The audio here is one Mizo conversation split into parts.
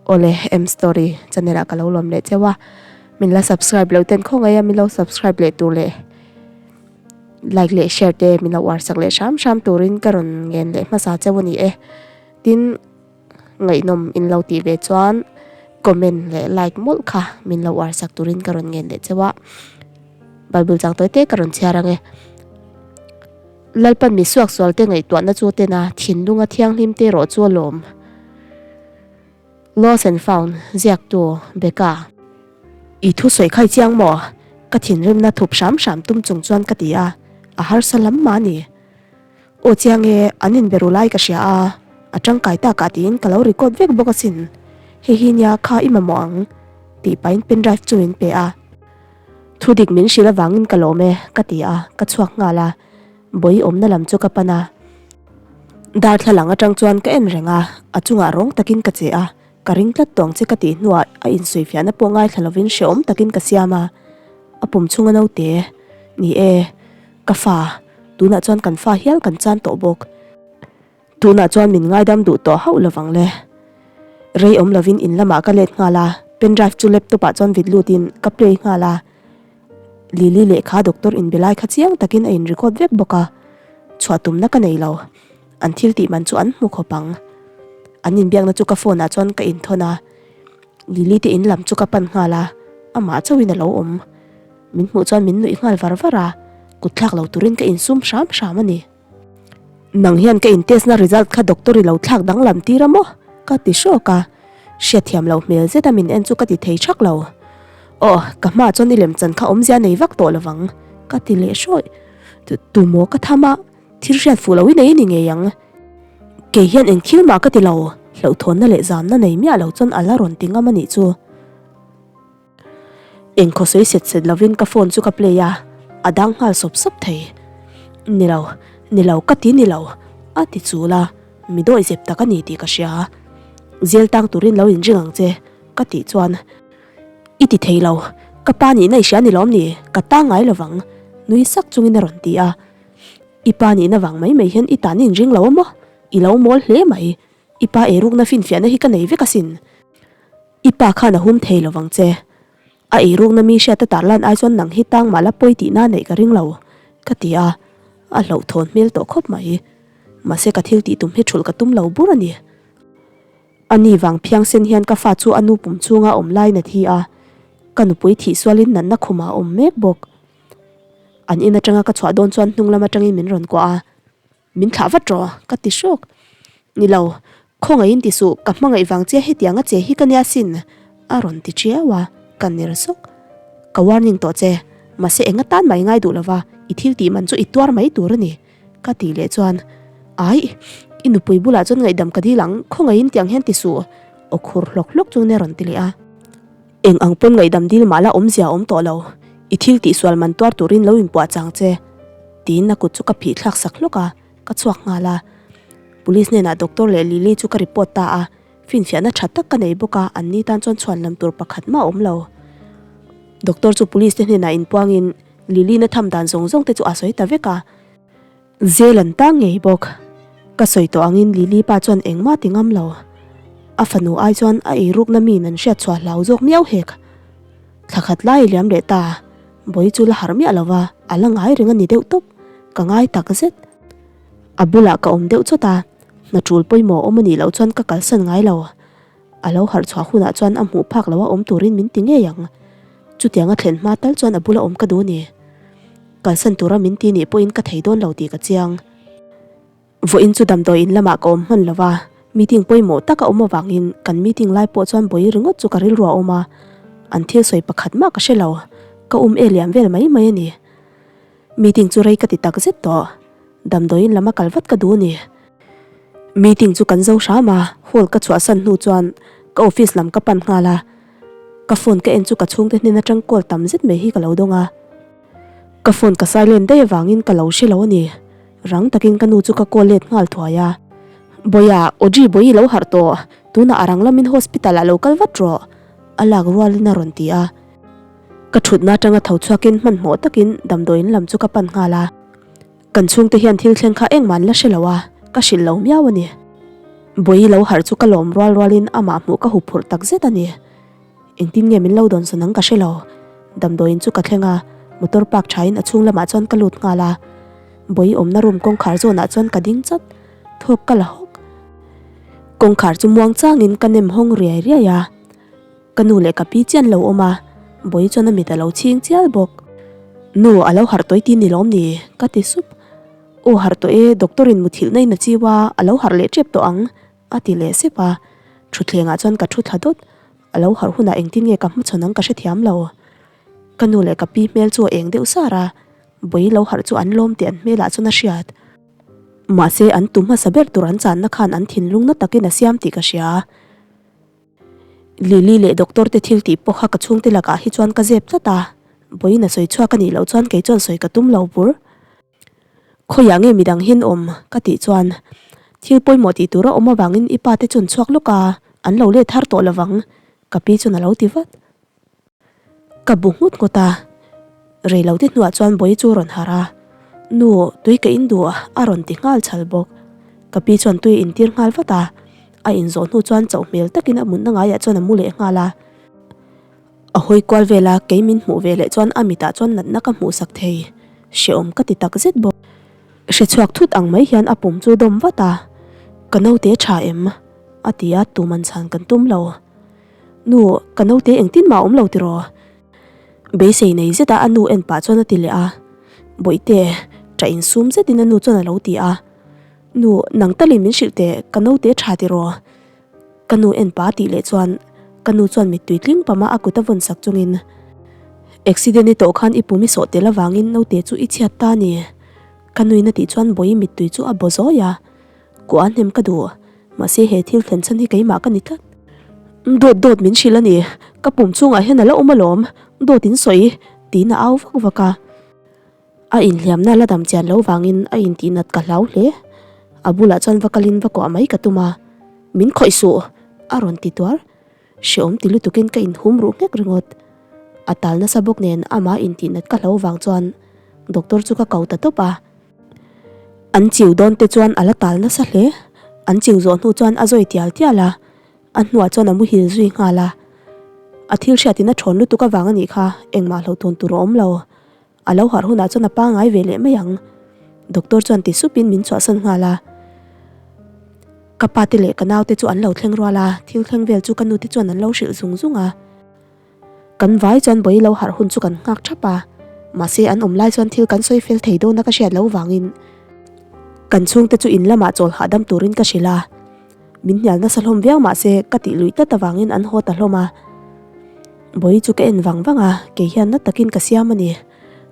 Awle M story channel ah ka lo lawm leh cheu a, min la subscribe loh ten khawngaih a min lo subscribe leh tur leh like leh share te min lo uar sak leh hram hram turin ka rawn ngen leh hmasa cheu a ni e. Tin ngaihnawm in lo tih ve chuan comment leh like mawlh kha min lo uar sak turin ka rawn ngen leh cheu a, Bible chang tawi te ka rawn chhiar ang e. Lalpan mi suaksual te ngaihtuahna chu tena thinlunga thianghlim te erawh chu a lawm. Lost and Found ziaktu Becca. I thusawi khai chiang maw? Ka thinrimna thup hram hram tum chung chuan ka ti a, a harsa lam mah a ni. Aw chiang e, an inbe ru lai ka hria a, a tangkai takah tiin ka lo record vek bawk asin. Hei hi nia kha i mamawh ang tih pahin pendrive chu min pe a. Thudik min hrilh avangin ka lawm e, ka ti a, ka chhuak nghal a, bawi awmna lam chu ka pan a. Darthlalang atang chuan ka en reng a, a chungah rawng takin ka che a, ka ring tlat tawng che ka tih hnuah a insawifiahna pawh ngaithla lovin hrehawm takin ka siam a, a pum chhunga naute, ni e, ka fa, tunah chuan kan fa hial kan chan tawh bawk. Tunah chuan min ngaidam duh tawh hauh lovang le. Rei awm lovin in lamah ka let nghal a, pen drive chu laptop ah chuan vit lutin ka play nghal a. Lily lehkha doctor inbe lai kha chiang takin a in record vek bawk a, chhuah tumna ka nei lo. An thil tih man chu an hmu khawp ang. An inbiakna chu ka phone ah chuan ka inthawn a, Lily te in lam chu ka pan nghal a, amah chauhin a lo awm. Min hmuh chuan min nuih nghal var var a, kut thlak lo turin ka insum hram hram a ni. Nang hian ka in test na result kha doctor i lo thlak danglam tir a maw? Ka ti hrawk a, hriatthiam loh hmel zet a min en chu ka ti thei thak lo. Aw, ka hmaah chuan i lemchan kha awmzia nei vak tawh lovang, ka ti leh hrawih. Tu maw ka tham a, thil hriat fuh loh i nei ni ngei ang. Kei hian eng thil mah ka ti lo, hlauhthawnna leh zamna nei miah lo chuan a la rawn ti ngam a nih chu. Engkhaw sawi set set lovin ka phone chu ka play a, a dang nghal sawp sawp thei. Ni lo, ni lo ka ti ni lo, a ti chul a, mi dawi zep tak a ni tih ka hria. Zel tang turin lo inring ang che, ka tih chuan, I ti thei lo, ka pa nihna i hria ni lawm ni, ka ta ngai lovang, nui sak chungin a rawn ti a. I pa nihna vang mai mai hian i tan i inring lo a maw? I lo mawl hle mai, i pa eirukna finfiahna hi ka nei vek asin. I pa khan a hum thei lovang che. A eirukna mi hriat a tarlan ai chuan nang hi tang mah la pawi tihna neih ka ring lo, ka ti a, a hlauhthawn hmel tawh khawp mai. Mahse ka thil tih tum hi thulh ka tum lo bur a ni. A ni vang phiang sen hian ka fa chu a nu pum chhunga awm laiin a thi a, ka nupui thih sualin natna khumah a awm mek bawk. An in atanga ka chhuah dawn chuan hnung lam atangin min rawn kuah a. Min thlah vat rawh, ka ti hrawk. Ni lo, khawngaihin ti suh, ka hmangaih vang che hetiang a che hi ka nia sin, a rawn ti chiau a, ka ner sawk. Ka warning tawh che, mahse eng atan mah i ngai duh lova, i thil tih man chu i tuar mai tur a ni, ka tih leh chuan, Aih, i nupui bulah chuan ngaihdam ka dil ang, khawngaihin tiang hian ti suh, aw khur hlawk hlawk chu nia rawn ti leh a. Eng ang pawn ngaihdam dil mah la awmzia a awm tawh lo, i thil tih sual man tuar turin lo inpuah chang che, tiin a kut chu ka phih thlak sak hlawk a, ka chhuak nghal a. Police hnenah doctor leh Lily chu ka report ta a, finfiahna tha tak ka nei bawk a, an ni tan chuan chhuan lam tur pakhat mah a awm lo. Doctor chu police te hnenah inpuangin Lily na tham dan zawng zawng te chu a sawi ta vek a. Zel an tang ngei bawk. Ka sawi tawh angin Lily pa chuan engmah ti ngam lo. A fanu ai chuan a eirukna miin an hriat chhuah hlau zawk miau hek. Thla khat lai a liam leh ta, Bawi chu la harh miah lo va, a la ngai reng a ni deuh tawp. Ka ngai tak zet. A bulah ka awm deuh chawt a, hna tul pawimawh awm a nih loh chuan ka kalsan ngai lo. A lo harh chhuah hunah chuan a hmuh phak loha awm turin min ti ngei ang. Chutiang a thlen hma tal chuan a bula awm ka duh a ni. Kalsan tura min ti nih pawhin ka thei dawn lo tih ka chiang. Vawiin chu damdawi in lamah ka awm hman lo va, meeting pawimawh tak a awm avangin kan meeting lai pawh chuan bawi ringawt chu ka rilru a awm a, an thil sawi pakhat mah ka hre lo, ka um e liam vel mai mai a ni. Meeting chu rei ka ti tak zet tawh, damdawi in lama kal vat ka duh a ni. Meeting chu kan zo hram a, hall ka chhuahsan hnu chuan ka office lam ka pan nghal a, ka phone ka en chu ka chhungte hnen atang call tam zet mai hi ka lo dawng a. Ka phone ka silent daih avangin ka lo hre lo a ni. Rang takin ka nu chu ka call let nghal thuai a. Bawiha, Audrey bawi i lo harh tawh, tunah a rang lamin hospital ah lo kal vat rawh, a lak rualin a rawn ti a. Ka thutna atanga tho chhuakin hmanhmawh takin damdawiin lam chu ka pan nghal a. Kan chhungte hian thil thleng kha engmah an la hre lo a, ka hrilh lo miau a ni. Bawihi lo harh chu ka lawm rual rualin amah hmuh ka huphurh tak zet a ni. Engtin nge min lo dawn sawn ang ka hre lo. Damdawiin chu ka thleng a, motor park thain a chhung lamah chuan ka lut nghal a. Bawihi awmna room kawngkhar zawnah chuan ka ding chat, thawk ka la hawk. Kawngkhar chu muang changin ka nem hawng riai riai a. Ka nu leh ka pi chian lo awm a, Bawihi chuan a mit a lo chhing chial bawk. Nu, a lo harh tawih ti ni lawm ni? ka ti sup. Aw harh tawh e, doctor in muthilh na in a chiu a, a lo harh leh tep tawh ang, a ti leh sep a. Thutthleng ah chuan ka thu thla dawt, a lo harh hunah engtin nge ka hmachhawn ang ka hrethiam lo. Ka nu leh ka pi hmel chu a eng deuh sar a, Bawihi lo harh chu an lawm tih an hmelah chuan a hriat. Mahse an tu hmasa ber tur an channa khan an thinlung na takin a siam tih ka hria. Lily leh doctor te thil tih pawh kha ka chhungte lakah hi chuan ka zep tlat a, vawiin a sawi chhuak a nih loh chuan kei chuan sawi ka tum lo bur. Khawiah nge midang hian awm? ka tih chuan thil pawimawh tih tur a awm avangin i pa te chuan chhuak lawk a, an lo let har tawh lovang ka pi chuan a lo ti vat. Ka bu nghut nghut a, reilote hnuah chuan Bawihi chu a rawn harh a, Nu, tui ka in duh a rawn ti nghal chhal bawk. Ka pi chuan tui a intir nghal vat a, a inzawh hnu chuan chauh hmel takin a mutna ngaiah chuan a mu leh nghal a. A hawi kual vel a, kei min hmuh ve leh chuan a mitah chuan natna ka hmuhsak thei, hrehawm ka ti tak zet bawk. Hrechhuak thut ang mai hian a pum chu dawm vat a, Ka naute tha em? a ti a, tuman chhan kan tum lo. Nu, ka naute engtin mah a awm lo tiraw? Beisei nei zeta a nu en pah chuan a ti leh a. Bawihte, ṭah insum zetin a nu chuan a lo ti a. Nu, nang talin min hrilh teh, ka naute a ṭha tiraw? Ka nu en pah a tih leh chuan ka nu chuan mittui tling pama a kut a vawn sak chungin, Accident i tawh khan i pum i sawh tel avangin naute chu i chhiat ta a ni. Ka nuin a tih chuan Bawihi mittui chu a baw zawi a. Kuah a hnem ka duh, mahse he thil thlen chhan hi keimah ka ni tlat. Dawt dawt min hrilh a ni, ka pum chungah hian a la awm alawm, dawt in sawi, tiin a au vak vak a. A inhliamna la dam chian lo vangin a intihnat ka hlau hle. A bulah chuan va kalin va kuah mai ka tum a, Min khawih suh! a rawn ti tuar. Hrehawm ti lutukin ka inhum ruh nghek ringawt. A tal nasa bawk nen amah intihnat ka hlau vang chuan doctor chu ka ko ta tawp a. An chiu dawn te chuan a la tal nasa hle. An chiu zawh hnu chuan a zawi tial tial a, a hnuah chuan a muhil zui nghal a. A thil hriatin a thawn lutuk avang a nih kha, engmah hlauhthawn tur a awm lo. A lo harh hunah chuan a pangai ve leh mai ang. Doctor chuan ti supin min chhuahsan nghal a. Ka pa te leh ka nau te chu an lo thleng rual a, thil thleng vel chu ka nu te chuan an lo hrilh zung zung a. Kan vai chuan bawi lo harh hun chu kan nghak thap a, mahse an awm lai chuan thil kan sawi fel thei dawn a ka hriat loh vangin kan chhungte chu in lamah chawl hahdam turin ka hrilh a, min hnial nasa hlawm viau mahse ka tih luih tlat avangin an haw ta hlawm a. Bawi chu ka en vang vang a, kei hian na takin ka siam a ni.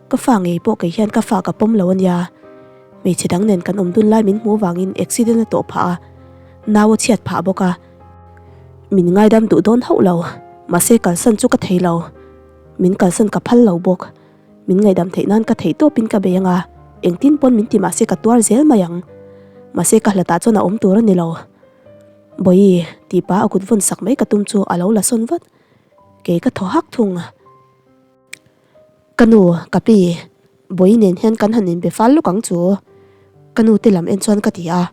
Ka fa ngei pawh kei hian ka fa ka pawm lo a nia. Hmeichhe dang nen kan awm dun lai min hmuh avangin accident a tawh phah a, nau a chhiat phah bawk a. Min ngaidam duh dawn hauh lo, mahse kalsan chu ka thei lo. Min kalsan ka phal lo bawk. Min ngaihdam theih nan ka theih tawpin ka bei anga, engtin pawn min ti mahse ka tuar zel mai ang. Mahse ka hlatah chuan a awm tur a ni lo. Bawihi, tih pah a kut vawn sak mai ka tum chu a lo la sawn vat. Kei ka thaw hak thung. Ka nu, ka pi, Bawihi nen hian kan han inbe fal lawk ang chu. Ka nu te lam en chuan ka ti a.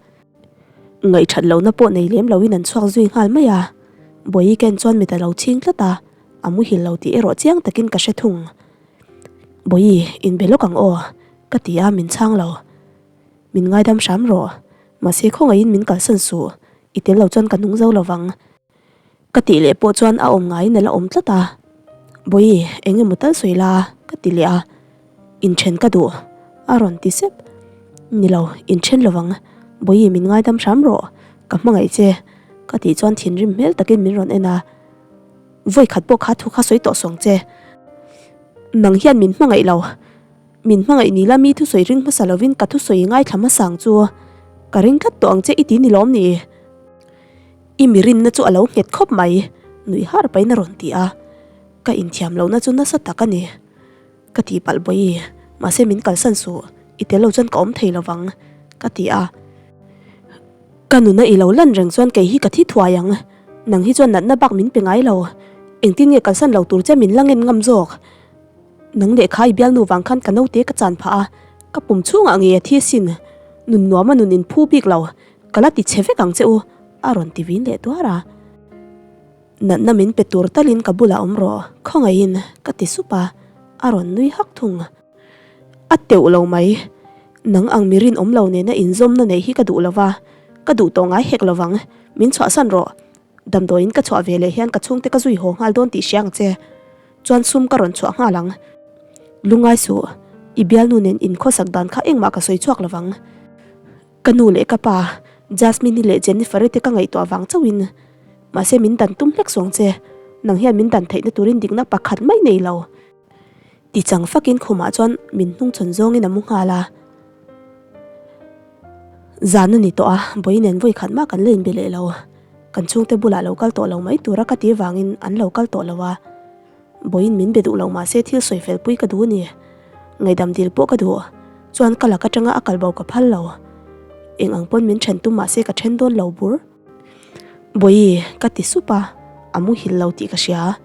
Ngaihthat lohna pawh nei lem loin an chhuak zui nghal mai a, Bawihi ken chuan mit a lo chhing tlat a, a muhil lo tih erawh chiang takin ka hre thung. Bawihi, inbe lawk ang aw, ka ti a, min chhang lo. Min ngaidam hram rawh, mahse khawngaihin min kalsan suh, i tel lo chuan ka nung zo lo vang. Ka tih leh pawh chuan a awm ngaiin a la awm tlat a, Bawihi, eng emaw tal sawi la, ka ti leh a, Inthen ka duh, a rawn ti sep. Ni lo, inthen lo vang, Bawihi min ngaidam hram rawh, ka hmangaih che, ka tih chuan thinrim hmel takin min rawn en a, Vawi khat pawh kha thu kha sawi tawh suang che, nang hian min hmangaih lo, min hmangaih ni la mi thusawi ring hmasa lovin ka thusawi i ngaithla hmasa ang chu, ka ring tlat tawh ang che i ti ni lawm ni? I mi rinna chu a lo nghet khawp mai, nuih har pahin a rawn ti a. Ka inthiam lohna chu nasa tak a ni. Ka tihpalh bawi, mahse min kalsan suh, i tel lo chuan ka awm thei lovang, ka ti a. Ka nuna i lo lan reng chuan kei hi ka thi thuai ang, nang hi chuan natna bak min pe ngai lo, engtin nge kalsan lo tur che min la ngen ngam zawk? Nang leh kha i bialnu vang khan ka naute ka chan phah a, ka pum chhungah ngei a thi asin, nun nuama nun inphu bik lo, ka la ti chhe vek ang che u. A rawn ti vin leh tuar a. Natna min pe tur talin ka bulah awm rawh, khawngaihin, ka ti sup a, a rawn nui hak thung. A teuh lo mai. Nang ang mi rinawm lo nena inzawmna neih hi ka duh lo va, ka duh tawh ngai hek lo vang. Min chhuahsan rawh. Damdawiin ka chhuah ve leh hian ka chhungte ka zui haw nghal dawn tih hria ang che. Chuan sum ka rawn chhuah nghal ang. Lungai suh, i bialnu nen inkhawsak dan kha engmah ka sawi chhuak lo vang. Ka nu leh ka pa, Jasmine-i leh Jennifer-i te ka ngaihtuah vang chauhin. Mahse min dan tum hlek suang che, nang hian min dan theihna turin dikna pakhat mai nei lo. Ti chang fakin khumah chuan min hnungchhawn zawngin a mu nghal a. Zan a ni tawh a, Bawi nen vawi khat mah kan la inbe leh lo. Kan chhungte bulah lo kal tawh lo mai tura ka ti vangin an lo kal tawh lo a. Bawiin min be duh lo mahse thil sawi fel pui ka duh a ni. Ngaihdam dil pawh ka duh. Chuan ka lak atanga a kalbo ka phal lo. Eng ang pawn min then tum mahse ka then dawn lo bur. Bawi, ka ti sup a, a muhil lo tih ka hria.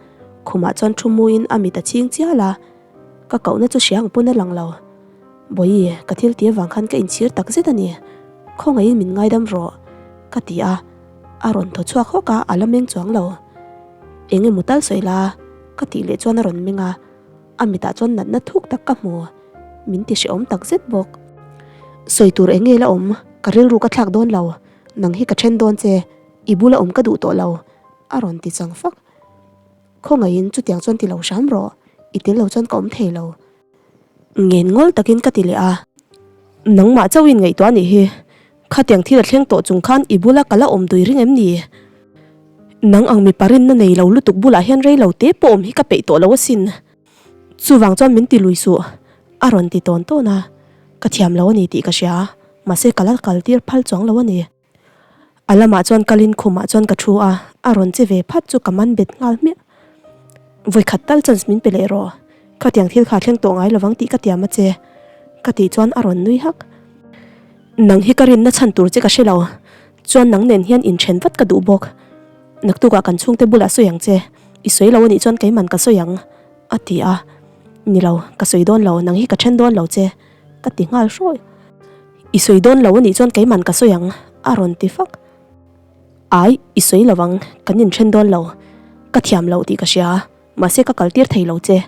Khumah chuan thu muin a mit a chhing chial a, ka kohna chu hria ang pawn a lang lo. Bawi, ka thil ti avang khan ka inchhir tak zet a ni. Khawngaihin min ngaidam rawh, ka ti a. A rawn thaw chhuak hawk a, a la meng chuang lo. Eng emaw tal sawi la, ka tih leh chuan a rawn meng a, a mitah chuan natna thuk tak ka hmu. Min ti hrehawm tak zet bawk. Sawi tur eng nge la awm, ka rilru ka thlak dawn lo. Nang hi ka then dawn che, i bula awm ka duh tawh lo, a rawn ti chang fak. Khawngaihin chutiang chuan ti lo hram rawh, i tel lo chuan ka awm thei lo. Ngen ngawl takin ka ti leh a. Nangmah chauhin ngaihtuah anih hi, khatiang thil a thleng tawh chung khan i bula ka la awm dui ring em ni? Nang ang mipa rinna nei lo lutuk bulah hian rei lo te pawh awm hi ka peih tawh lo asin. Chuvang chuan min ti lui suh, a rawn ti tawn tawn a. Ka thiam lo a ni tih ka hria, mahse ka la kal tir phal chuang lo a ni. A lamah chuan kalin khumah chuan ka thu a, a rawn che ve phat chu ka man bet nghal hmiah. Vawikhat tal chance min pe leh rawh, khatiang thil kha thleng tawh ngai lovang tih ka tiam a che, ka tih chuan a rawn nui hak. Nang hi ka rinna chhan tur che ka hre lo, chuan nang nen hian inthen vat ka duh bawk. Naktukah kan chhungte bulah sawi ang che, i sawi lo a nih chuan keiman ka sawi ang, a ti a. Ni lo, ka sawi dawn lo, nang hi ka then dawn lo che, ka ti nghal hrawi. I sawi dawn lo a nih chuan keiman ka sawi ang, a rawn ti fak. Ai, i sawi lo ang, kan inthen dawn lo, ka thiam loh tih ka hria, mahse ka kaltir thei lo che,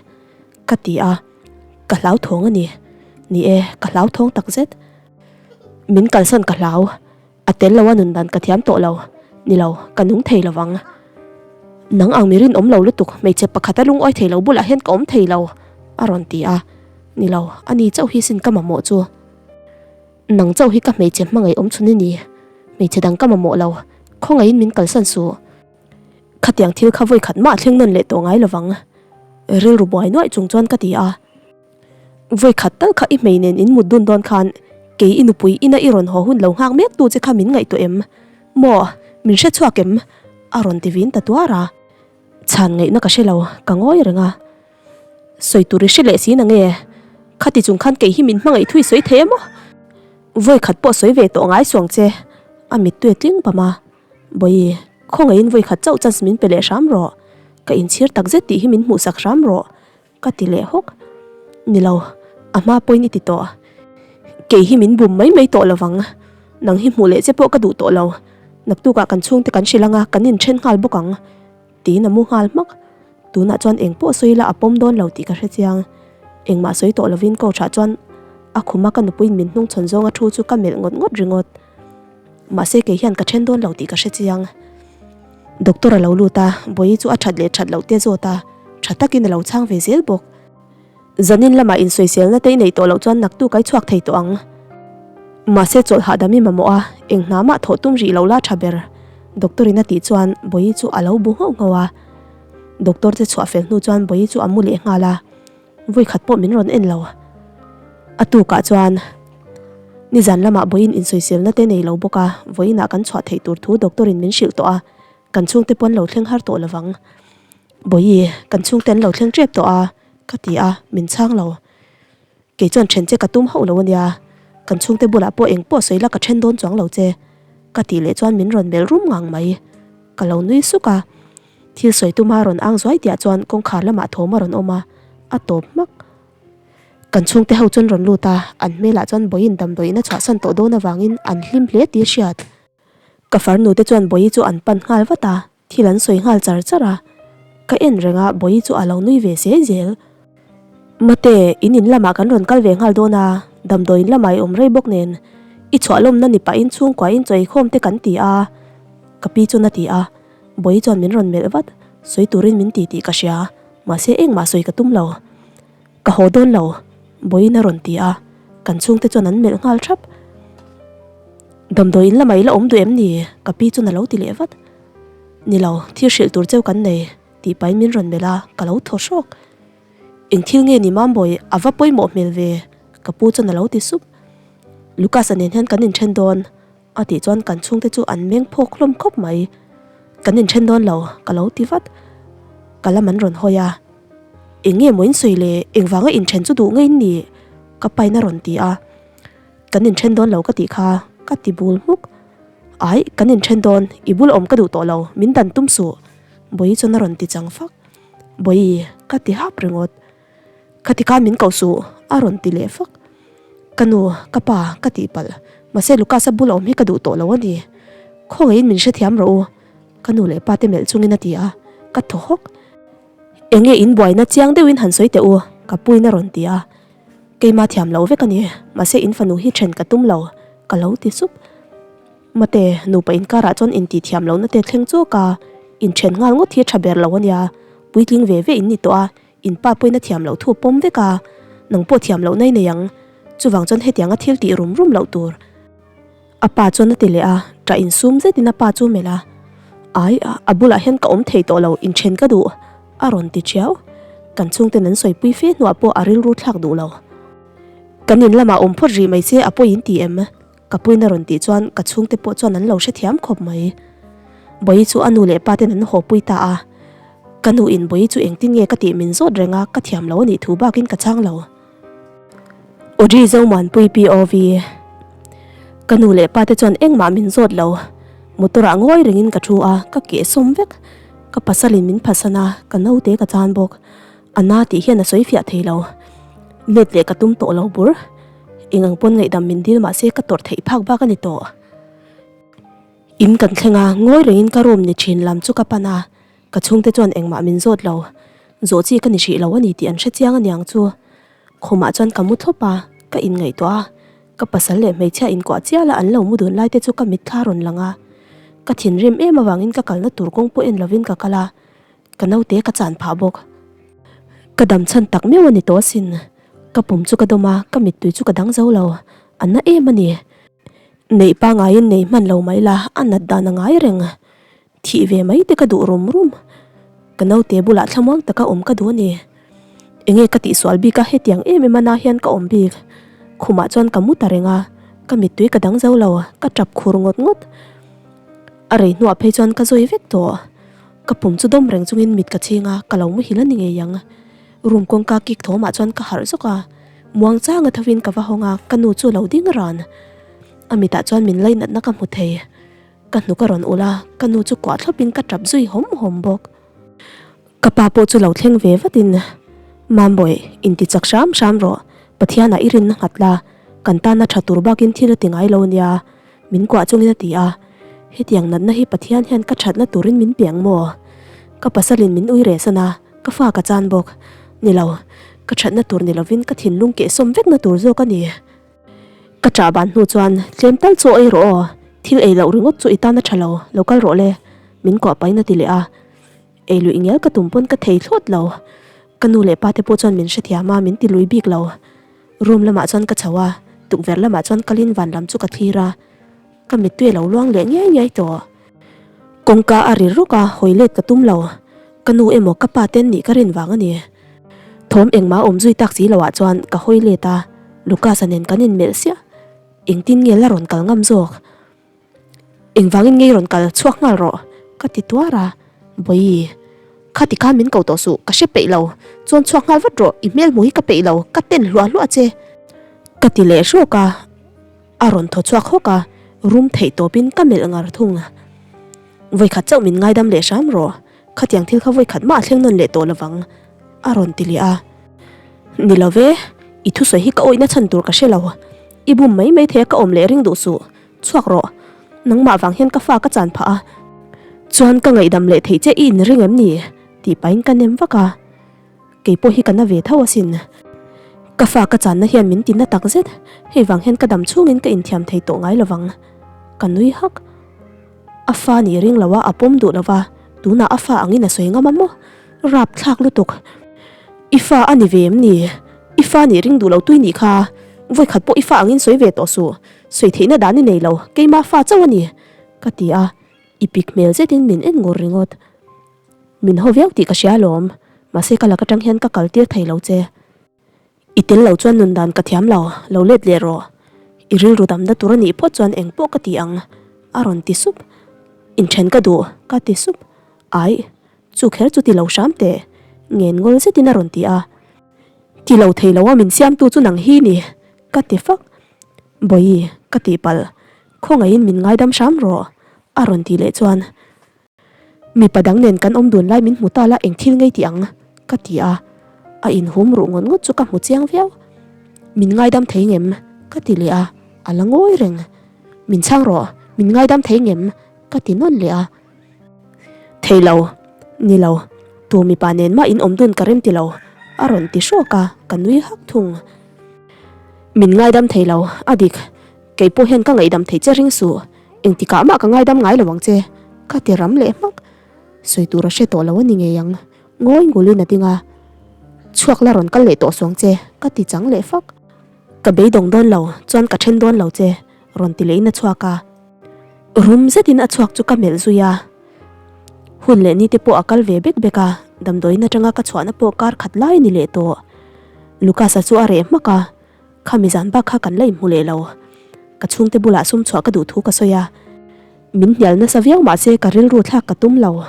ka ti a. Ka hlauthawng a ni. Ni e, ka hlauthawng takzet. Min kalsan ka hlau. A tel lo a nun dan ka thiam tawh lo. Ni lo, ka nung thei lo vang. Nang ang mi rinawm lo lutuk, hmeichhe pakhat a lungawi thei lo bulah hian ka awm thei lo, a rawn ti a. Ni lo, ani chauh hi sin ka mamawh chu. Nang chauh hi ka hmeichhe hmangaih awm chhun i ni. Hmeichhe dang ka mamawh lo, khawngaihin min kalsan suh. Khatiang thil kha vawi khat mah thleng nawn leh tawh ngai lo vang. Rilru buai nuaih chung chuan ka ti a. Vawi khat tal kha i hmei nen in mut dun dawn khan kei i nupui ina i rawn haw hun lo nghak mek tu che kha min ngaihtuah em? Maw? Min hre chhuak em? A rawn ti vin ta tuar a. Chhan ngaihna ka hre lo, ka ngawi reng a. Sawi tur i hre leh si na nge? Khati chung khan kei hi min hmangaih thui sawi thei em aw? Vawi khat pawh sawi ve tawh ngai suang che, a mittui a tling pam a. Bawi, khawngaihin vawi khat chauh chance min pe leh hram rawh. Ka inchhir takzet tih hi min hmuhsak hram rawh. Ka ti leh hawk. Ni lo, a hma pawhin i ti tawh. Kei hi min bum mai mai tawh lo vang. Nang hi hmuh leh che pawh ka duh tawh lo. Naktukah kan chhungte kan hrilh anga kan inthen nghal bawk ang. Tiin a mu nghal hmak. Tunah chuan eng pawh sawi ila a pawm dawn lo tih ka hre chiang. Engmah sawi tawh lovin coach-ah chuan a khuma ka nupuiin min hnungchhawn zawnga thu chu ka melh ngawt ngawt ringawt. Mahse kei hian ka then dawn lo tih ka hre chiang. Doctor a lo lut a, Bawihi chu a that leh that loh te zawt a, tha takin a lo chhang ve zel bawk. Zanin lamah insawiselna te i neih tawh loh chuan naktu kai chhuak thei tawh ang. Mahse chawlh hahdam i mamawh a, eng hna mah thawh tum rih lo la tha ber. Doctor in a tih chuan Bawihi chu a lo bu nghauh nghauh a. Doctor te chhuah fel hnu chuan Bawihi chu a mu leh nghal a. Vawi khat pawh min rawn en lo. A tukah chuan nizan lamah vawiin insawiselna te nei lo bawk a, vawiinah kan chhuah theih tur thu doctor in min hrilh tawh a, kan chhungte pawn lo thleng har tawh lovang. Bawihi, kan chhungte an lo thleng tep tawh a, ka ti a, min chhang lo. Kei chuan then che ka tum hauh lo a nia, kan chhungte bulah pawh eng pawh sawi la ka then dawn chuang lo che, ka tih leh chuan min rawn melh rum ngang mai. Ka lo nui suk a. Thil sawi tuma rawn ang zuai tihah chuan kawngkhar lamah thawm a rawn awm a, a tawp hmak. Kan chhungte ho chuan rawn lut a, an hmelah chuan vawiin damdawiin a chhuahsan tawh dawn avangin an hlim hle tih a hriat. Ka farnu te chuan Bawihi chu an pan nghal vat a, thil an sawi nghal char char a. Ka en reng a, Bawihi chu a lo nui ve zel zel. Mate, in in lamah kan rawn kal ve nghal dawn a, damdawiin lamah i awm rei bawk nen, i chhuah lawmna ni pahin chhungkuain chaw eikhawm te kan ti a, ka pi chuan a ti a. Bawihi chuan min rawn melh vat, sawi turin min ti tih ka hria, mahse engmah sawi ka tum lo. Ka haw dawn lo, Bawihin a rawn ti a, kan chhungte chuan an melh nghal thap. Damdawiin lamah i la awm duh em ni? Ka pi chuan a lo ti leh vat. Ni lo, thil hrilh tur cheu kan nei, tih pahin min rawn melh a, ka lo thaw hrawk. Eng thil nge ni Mambawi, a va pawimawh hmel ve, ka pu chuan a lo ti sup. Lucas-a nen hian kan inthen dawn, A tih chuan kan chhungte chu an meng phawk hlawm khawp mai. Kan inthen dawn lo, ka lo ti vat. Ka lam an rawn hawi a. Eng nge maw in sawi le, engvanga inthen chu duh ngei ni? Ka pain a rawn ti a. Kan inthen dawn lo ka tih kha, ka ti bul hmuk. Ai, kan inthen dawn, i bul awm ka duh tawh lo, min dan tum suh, Bawihi chuan a rawn ti chang fak. Bawihi, ka ti hap ringawt. Khati khan min koh suh, a rawn ti leh fak. Ka nu, ka pa, ka tihpalh. Mahse Lucas-a bula awm hi ka duh tawh lo a ni. Khawngaihin min hrethiam rawh u, ka nu leh pa te melh chungin a ti a, ka thaw hawk. Eng nge in buaina chiang deuhin han sawi teh u, ka puin a rawn ti a. Keima thiam lo vek a ni, mahse in fanu hi then ka tum lo, ka lo ti sup. Mate, nupa inkarah chuan intihthiam lohna te thleng chawk a, inthen nghal ngawt hi a tha ber lo a nia, puitling ve ve in ni tawh a, In pa pawhin a thiam loh thu pawm vek a, nang pawh thiam loh nai nei ang. Chuvang chuan hetianga thil tih rum rum loh tur. A pa chuan a ti leh a, ṭah insum zetin a pa chu melh a. Ai, a bulah hian ka awm thei tawh lo, inṭhen ka duh, a rawn ti ṭhiau. Kan chhungten an sawipui fe hnuah pawh a rilru thlak duh lo. Kan in lamah awm phawt rih mai che a pawi in ti em? Ka puin a rawn tih chuan ka chhungte pawh chuan an lo hrethiam khawp mai. Bawihi chu a nu leh pa ten an haw pui ta a. Ka nu in Bawihi chu engtin nge ka tih min zawt reng a, ka thiam lo a nih thu bakin ka chhang lo. Audrey Zomuanpui POV Ka nu leh pa te chuan engmah min zawt lo. Motor ah ngawi rengin ka thu a, ka keh sawm vek. Ka pasalin min phasan a, ka naute ka chan bawk. A na tih hian a sawi fiah thei lo. Let leh ka tum tawh lo bur. Eng ang pawn ngaihdam min dil mahse ka tawrh theih phak bak a ni tawh. In kan thleng a, ngawi rengin ka room ni thin lam chu ka pan a, ka chhungte chuan engmah min zawt lo. Zawh chi ka ni hrih lo a ni tih an hre chiang aniang chu. Khumah chuan ka mu thlawp a, ka inngaihtuah a, ka pasal leh hmeichhia inkuah chial a an lo mu dun lai te chu ka mitthla rawn lang a. Ka thinrim em avangin ka kalna tur kawng pawh en lovin ka kal a, Ka naute ka chan phah bawk. Ka dam chhan tak meuh a ni tawh asin. Ka pum chu ka dawm a, ka mittui chu ka dang zo lo. A na em a ni. Neih pangaiin nei hman lo mai la, a nat dan a ngai reng. Thih ve mai te ka duh rum rum. Ka naute bulah thlamuang taka awm ka duh a ni. Enge ka tihsual bik a hetiang em em a na hian ka awm bik. Khumah chuan ka mu ta reng a, ka mittui ka dang zo lo, ka tap khur ngawt ngawt. A rei hnuah phei chuan ka zawi vek tawh. Ka pum chu dawm reng chungin mit ka chhing a, ka lo muhil a ni ngei ang. Room kawngka kik thawmah chuan ka harh zawk a, muang changa thovin ka va hawng a, ka nu chu a lo ding ran. A mitah chuan min lainatna ka hmu thei. Ka hnuk a rawn ulh a, ka nu chu kuah thlawpin ka tap zui hawm hawm bawk. Ka pa pawh chu lo thleng ve vatin, Mambawi, inti chak hram hram rawh, Pathianah i rinna nghat la, kan tana tha tur bakin thil a ti ngai lo nia, min kuah chungin a ti a. Hetiang natna hi Pathian hian ka thatna turin min piang maw? Ka pasalin min ui reh san a, ka fa ka chan bawk. Ni lo, ka thatna tur ni lovin ka thinlung kehsawm vekna tur zawk a ni. Ka chah ban hnu chuan tlem tal chu ei rawh aw, thil ei loh ringawt chu i tan a tha lo, lo kal rawh le, min kuah pahin a ti leh a. Ei luih ngial ka tum pawn ka thei thlawt lo. Ka nu leh pa te pawh chuan min hrethiam a, min ti lui bik lo. Room lamah chuan ka chho a, tukverh lamah chuan kalin van lam chu ka thlir a, ka mittui a lo luang leh ngiai ngiai tawh. Kawngka a ri rawk a, hawi let ka tum lo. Ka nu emaw ka pa ten nih ka rin vang a ni. Thawm engmah awm zui tak si loah chuan ka hawi let a, Lucas-a nen kan inmelh siah. Engtin nge la rawn kal ngam zawk? Engvangin nge i rawn kal chhuak nghal rawh? Ka ti tuar a, Bawihi, khati khan min ko tawh suh, ka hre peih lo, chuan chhuak nghal vat rawh, i hmel hmuh hi ka peih lo, ka ten hluah hluah che. Ka ti leh hrawk a, a rawn thaw chhuak hawk a, rum theih tawpin ka melh ngar thung. Vawikhat chauh min ngaidam leh hram rawh, khatiang thil kha vawikhat mah a thleng nawn leh tawh lovang, a rawn ti leh a. Ni lo ve, i thusawi hi ka awihna chhan tur ka hre lo, i bum mai mai thei a ka awm leh ring duh suh, chhuak rawh. Nangmah vang hian ka fa ka chan phah a, chuan ka ngaihdam leh theih che i inring em ni? tih pahin ka nem vak a. Kei pawh hi ka na ve tho asin. Ka fa ka channa hian min ti na tak zet, hei vang hian ka dam chhungin ka inthiam thei tawh ngai lovang. Ka nui hak. A fa nih ring lo a, a pawm duh lo va, tunah a fa angin a sawi ngam a maw? Rap thlak lutuk. I fa a ni ve em ni? I fa nih ring duh lo tui nih kha. Vawikhat pawh i fa angin sawi ve tawh suh. Sawi theihna dan i nei lo, keimah fa chauh a ni, ka ti a. I pik hmel zetin min en ngur ringawt. Min haw viau tih ka hria alawm, mahse ka lak atang hian ka kal tir thei lo che. I tel lo chuan nun dan ka thiam lo, lo let leh rawh. I rilru damna tur a nih phawt chuan eng pawh ka ti ang, a rawn ti sup. Inthen ka duh, ka ti sup. Aih, chu kher chu ti lo hram teh, ngen ngawl zetin a rawn ti a. Ti lo thei lo a min siamtu chu nang hi ni, ka ti fak. Bawihi, ka tihpalh, khawngaihin min ngaidam hram rawh, a rawn tih leh chuan. Mipa dang nen kan awm dun lai min hmu ta la eng thil ngei tih ang? ka ti a, a inhum ruh ngawt ngawt chu ka hmu chiang viau. Min ngaidam thei ngem? ka ti leh a, a la ngawi reng. Min chhang rawh, min ngaidam thei ngem? ka ti nawn leh a. Thei lo, ni lo, tu mipa nen mah in awm dun ka rem ti lo, a rawn ti hrawk a, ka nui hak thung. Min ngaidam thei lo, a dik. Kei pawh hian ka ngaihdam theih che ring suh, engtikah mah ka ngaidam ngai lo ang che, ka ti ram leh hmak. Sawi tur a hre tawh lo a ni ngei ang, ngawi ngulin a ding a. Chhuak la rawn kal leh tawh suang che, ka ti chang leh fak. Ka beidawng dawn lo, chuan ka then dawn lo che, rawn ti lehin a chhuak a. Rum zetin a chhuak chu ka melh zui a. Hun leh ni te pawh a kal ve bek bek a, damdawiin atanga ka chhuahna pawh kar khat lai a ni leh tawh. Lucas-a chu a reh hmak a. Khami zan bak kha kan la inhmu leh lo. Ka chhungte bulah sum chhuah ka duh thu ka sawi a. Min hnial nasa viau mahse ka rilru thlak ka tum lo.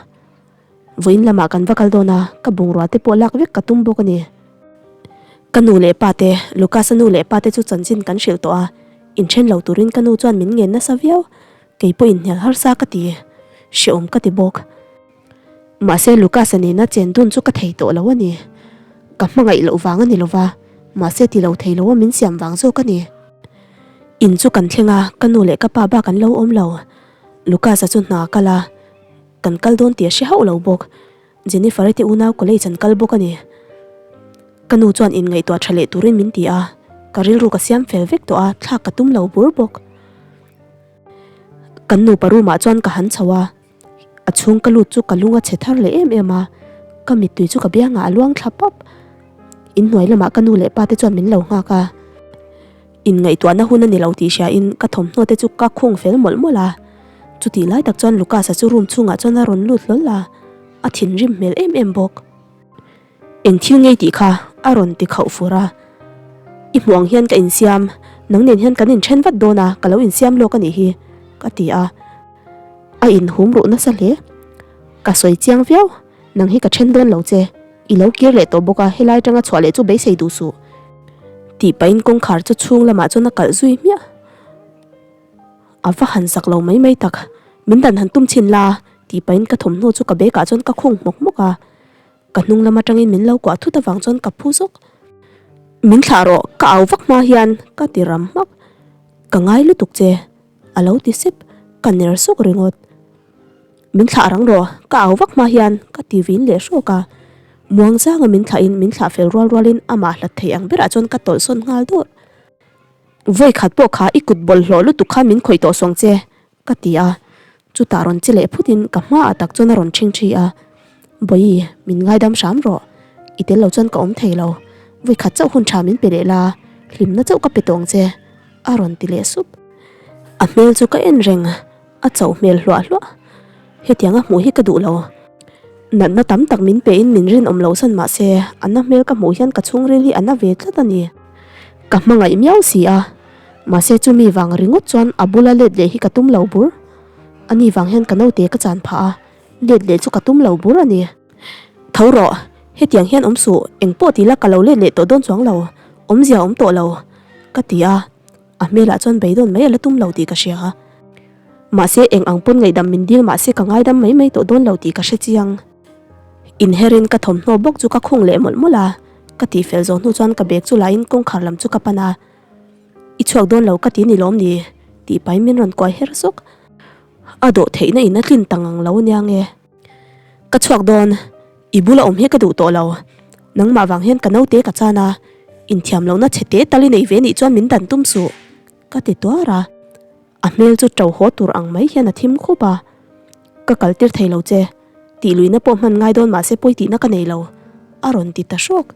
Vawiin lamah kan va kal dawn a, ka bungrua te pawh lak vek ka tum bawk a ni. Ka nu leh pa te, Lucas-a nu leh pa te chu chanchin kan hrilh tawh a, inthen lo turin ka nu chuan min ngen nasa viau. Kei pawh inhnial harsa ka ti, hrehawm ka ti bawk. Mahse Lucas-a nena chen dun chu ka thei tawh lo a ni. Ka hmangaih loh vang a ni lova, mahse ti lo thei lo a min siam vang zawk a ni. In chu kan thleng a, ka nu leh ka pa bak an lo awm lo. Lucas-a chu hna a kal a, kan kal dawn tih a hre hauh lo bawk. Jennifer-i te unau college an kal bawk a ni. Ka nu chuan inngaihtuah tha leh turin min ti a, ka rilru ka siam fel vek tawh a, thlak ka tum lo bur bawk. Kan nupa room ah chuan ka han chho a. A chhung ka lut chu ka lung a chhe thar leh em em a, ka mittui chu ka biangah a luang thla pap. Inhnuai lamah ka nu leh pa te chuan min lo nghak a, inngaihtuahna hun a ni lo tih hriain ka thawmhnaw te chu ka khung fel mawlh mawlh a. Chutih lai tak chuan Lucas-a chu room chhungah chuan a rawn lut hlawl a, a thinrim hmel em em bawk. Eng thil ngei tih kha a rawn ti khauh fur a, I hmuh ang hian ka insiam, nang nen hian kan inthen vat dawn a, ka lo insiam lawk a nih hi, ka ti a. A inhum ruh nasa hle. Ka sawi chiang viau, nang hi ka then dawn lo che, i lo kir leh tawh bawk a, helai atanga chhuah leh chu beisei duh suh, tih pahin kawngkhar chu chhung lamah chuan a kalh zui hmiah. A va han zak lo mai mai tak, min dan han tum chhin la, tih pahin ka thawmhnaw chu ka bag ah chuan ka khung hmawk hmawk a. Ka hnung lam atangin min lo kuah thut avang chuan ka phu zawk. Min thlah rawh, ka au vak hma hian ka ti ram hmak. Ka ngai lutuk che, a lo ti sep, ka ner sawk ringawt. Min thlah rang rawh, ka au vak hma hian ka ti vin leh hrawk a. Muang zanga min thlahin min thlah fel rual rualin amah hlat thei ang berah chuan ka tawlh sawn nghal dawrh. Vawi khat pawh kha i kut bawlhhlawh lutuk khan min khawih tawh suang che, Ka ti a, chutah rawn che leh phutin ka hmaah tak chuan a rawn ṭhing ṭhi a, Bawihi, min ngaidam hram rawh, i tel lo chuan ka awm thei lo, vawikhat chauh hun ṭha min pe leh la, hlimna chauh ka pe tawh ang che, a rawn ti leh sup. A hmel chu ka en reng, a chauh hmel hluah hluah. Hetiang a hmuh hi ka duh lo. Natna tam tak min pe in min rinawm loh san mah se, a na hmel ka hmuh hian ka chhungril hi a na ve tlat a ni. Ka hmangaih miau si a, Mahse chumi vang ringawt chuan a bula let leh hi ka tum lo bur. Ani vang hian ka naute ka chan phah a, let leh chu ka tum lo bur a ni. Tho rawh, hetiang hian awm suh, engpawh ti la ka lo let leh tawh dawn chuang lo, awmzia awm tawh lo, ka ti a, a hmelah chuan beidawn mai a la tum lo tih ka hria. Mahse eng ang pawn ngaihdam min dil mahse ka ngaidam mai mai tawh dawn lo tih ka hre chiang. Inherin ka thawmhnaw bawk chu ka khung leh mawlh mawlh a, ka tihfel zawh hnu chuan ka bag chu lain kawngkhar lam chu ka pan a. I chhuak dawn lo ka ti ni lawm ni? tih pahin min rawn kuai her sawk. A dawh theihna in a tlin ta ngang lo nia nge. Ka chhuak dawn, i bula awm hi ka duh tawh lo. Nangmah vang hian ka naute ka chan a, inthiam lohna chhe te tal i nei ve nih chuan min dan tum suh, ka ti tuar a. A hmel chu ṭo haw tur ang mai hian a thim khup a. Ka kal tir thei lo che, tih luihna pawh hman ngai dawn mahse pawi tihna ka nei lo, a rawn ti ta hrawk.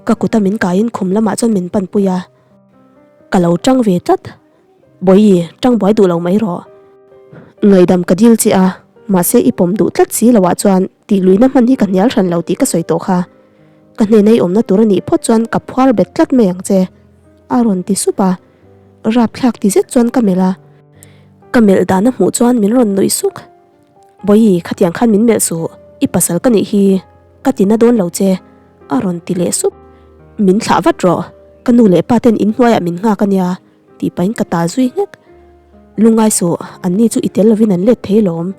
Ka kuta min kaiin khum lamah chuan min panpui a, ka lo ṭang ve tlat. Bawihi, ṭang buai duh lo mai rawh. Ngaihdam ka dil che a, mahse i pawm duh tlat si loah chuan tih luihna hman hi ka hnial hran lo tih ka sawi tawh kha. Ka hnena i awmna tur a nih phawt chuan ka phuar bet tlat mai ang che, a rawn ti sup a. Rapthlak ti zet chuan ka melh a. Ka melh dan a hmuh chuan min rawn nuih suk. Bawihi, khatiang khan min melh suh, i pasal ka nih hi, ka ti na dawn lo che, a rawn ti leh sup. Min thlah vat rawh, ka nu leh pa ten inhnuaiah min nghak a nia, tih pahin ka ta zui nghek. Lungngai suh, an ni chu i tel lovin an let thei alawm.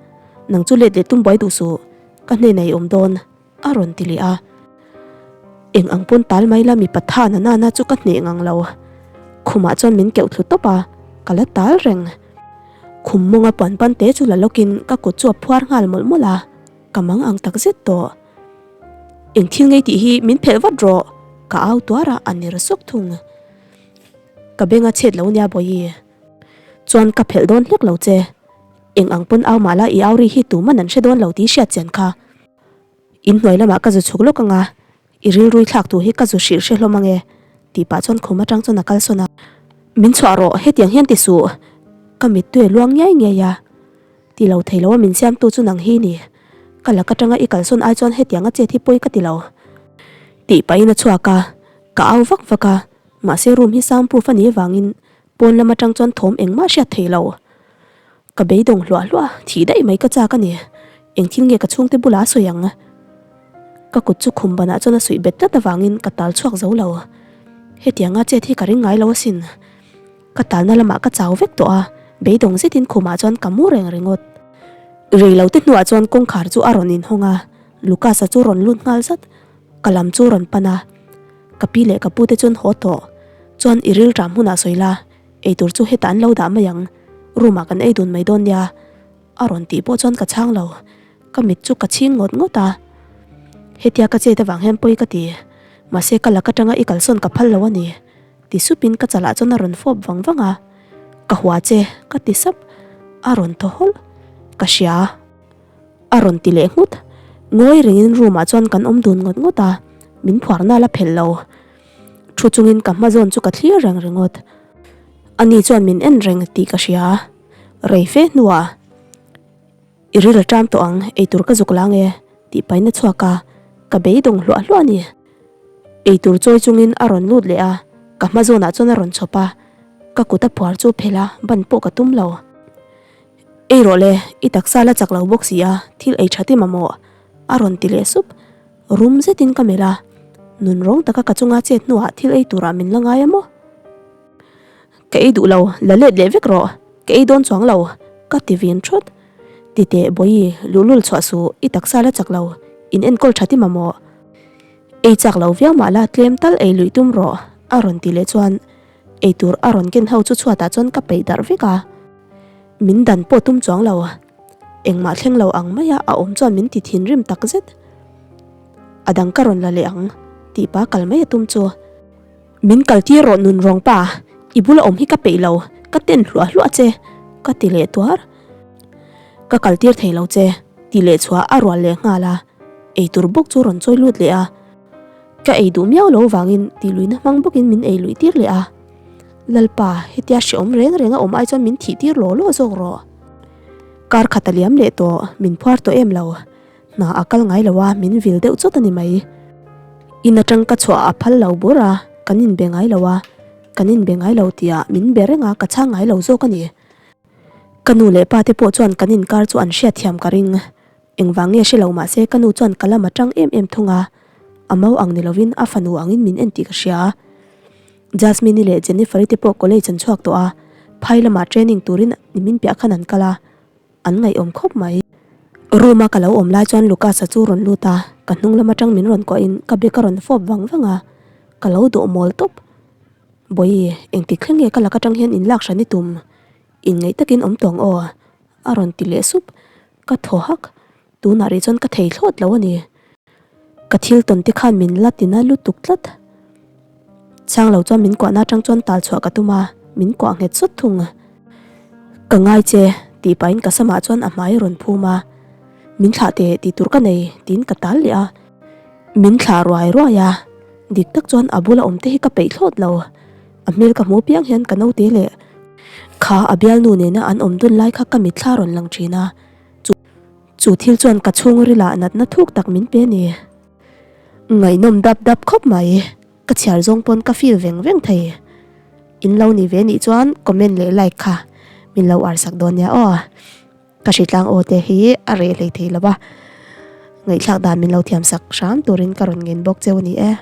Nang chu let leh tum buai duh suh, ka hnenah i awm dawn, a rawn ti leh a. Eng ang pawn tal mai la mipa tha na nana chu ka hneh ngang lo. Khumah chuan min keuh thlu tawp a, ka la tal reng. Khum mawnga puan pan te chu la lawkin ka kut chu a phuar nghal mawlh mawlh a, ka mang ang tak zet tawh. Eng thil ngei tih hi min phelh vat rawh, ka au tuar a, a ner sawk thung. Ka beng a chhet lo nia Bawihi. Chuan ka phelh dawn hlek lo che. Eng ang pawn au mah la i au ri hi tuman an hre dawn lo tih hriat chian kha. In hnuai lamah ka zu chhuk lawk ang a, i rilrui thlak tur hi ka zu hrilh hre hlawm ang e, tih pah chuan khum atang chuan a kal sawn a. Min chhuah rawh, hetiang hian ti suh, ka mittui a luang ngiai ngiai a. Ti lo thei lo a min siamtu chu nang hi ni. Ka lak atanga i kalsawn ai chuan hetiang a chet hi pawi ka ti lo. Tih pahin a chhuak a, ka au vak vak a, mahse room hi sound proof a nih avangin pawn lam atang chuan thawm engmah hriat thei lo. Ka beidawng hluah hluah, thih daih mai ka chak a ni. Eng thil nge ka chhungte bulah a sawi ang? Ka kut chu khum banah chuan a suih bet tlat avangin ka tal chhuak zo lo. Hetianga chet hi ka ring ngai lo asin. Ka talna lamah ka chau vek tawh a, beidawng zetin khumah chuan ka mu reng ringawt. Rei lo te hnuah chuan kawngkhar chu a rawn inhawng a, Lucas-a chu rawn lut nghal zat. Ka lam chu rawn pan a, ka pi leh ka pute chuan haw tawh. Chuan i rilṭam hunah sawi la, Eitur chu hetah an lo dah mai ang, room ah kan ei dun mai dawn nia a rawn tih pawh chuan ka chhang lo, ka mit chu ka chhing ngawt ngawt a. Hetia ka chet avang hian pawi ka ti, mahse ka lak atanga i kalsawn ka phal lo a ni ti supin ka chalah chuan a rawn fawp vang vang a, Ka hua che ka ti sap, a rawn thaw hawlh, Ka hria a rawn ti leh nghut, ngawi rengin room ah chuan kan awm dun ngawt ngawt a, min phuarna la phelh lo. Thu chungin ka hma zawn chu ka thlir reng ringawt. Ani chuan min en reng tih ka hria. Rei fe hnuah, I ril a ṭam tawh ang, eitur ka zuk la nge? tih pahin a chhuak a, ka beidawng hluah hluah a ni. Eitur chawi chungin a rawn lut leh a, ka hma zawnah chuan a rawn chhawp a, ka kut a phuar chu phelh a, ban pawh ka tum lo. Ei rawh le, i taksa la chak lo bawk si a, thil ei ṭhat i mamawh, a rawn ti leh sup. Rum zetin ka melh a, nun rawng taka ka chunga chet hnuah thil ei turah min la ngai a maw? Ka ei duh lo, la let leh vek rawh, ka ei dawn chuang lo, ka ti vin thawt. Titeh Bawihi, luhlul chhuah suh, i taksa la chak lo, in enkawl tha ti mamawh. Ei chak lo viau mah la tlem tal ei luih tum rawh, a rawn ti leh chuan ei tur a rawn ken ho chu chhuatah chuan ka peih darh vek a. Min dan pawh tum chuang lo. Engmah thleng lo ang maia a awm chuan min ti thinrim tak zet. A dang ka rawn la leh ang tih pa kal mai a tum chu. Min kal tir rawh nun rawng pa, i bula awm hi ka peih lo, ka ten hluah hluah che, ka ti leh tuar. Ka kal tir thei lo che, ti leh chhuah a rual leh nghal a, eitur bawk chu rawn chawi lut leh a. Ka ei duh miau lo vangin ti luihna hmang bawkin min ei luih tir leh a. Lalpa, hetia hreawm reng reng a awm ai chuan min thih tir law law zawk rawh. Kar khat a liam leh tawh, min phuar tawh em lo. Hna a kal ngai lo a, min vil deuh chawt a ni mai. In atang ka chhuah a phal lo bur a, kan inbe ngai lo a, kan inbe ngai lo tihah min be reng a, ka chhang ngai lo zawk a ni. Ka nu leh pa te pawh chuan kan inkar chu an hriatthiam ka ring. Engvang nge hre lo mah se ka nu chuan ka lam a tang em em thung a, a mau ang ni lovin a fanu angin min en tih ka hria. Jasmine-i leh Jennifer-i te pawh college an chhuak tawh a, phai lamah training turin nimin piah khan an kal a, an ngaihawm khawp mai. Room-a ka lo awm lai chuan Lucas-a chu rawn lut a, ka hnung lam atang min rawn kuahin ka bag a rawn fawp vang vang a, ka lo dawh mawl tawp. Bawihi, engtik thleng nge ka lak atang hian inlak hran i tum? Inngaih takin awm tawng aw. A rawn ti leh sup. Ka thaw hak. Tunah rih chuan ka thei thlawt lo a ni. Ka thil tawn te khan min la tina lutuk tlat. Chang lo chuan min kuahna atang chuan tal chhuah ka tum a, min kuah nghet sawt thung. Ka ngai che, tih pahin ka samah chuan a hmai a rawn phum a. Min thlah teh tih tur ka nei, tiin ka tal leh a. Min thlah ruai ruai a, dik tak chuan a bula awm te hi ka peih thlawt lo. A hmel ka hmu piang hian ka naute leh kha a bialnu nena an awm dun lai kha ka mitthla rawn lang thin a. Chu chu thil chuan ka chhungril ah natna thuk tak min pe a ni. Ngaihnawm dap dap khawp mai, ka chhiar zawng pawn ka feel veng veng thei. In lo ni ve nih chuan comment leh like kha min lo ar sak dawn nia aw. Ka hritlang aw te hi a reh hlei thei lo va, ngaihthlak dan min lo thiam sak hram turin ka rawn ngen bawk cheu a ni e.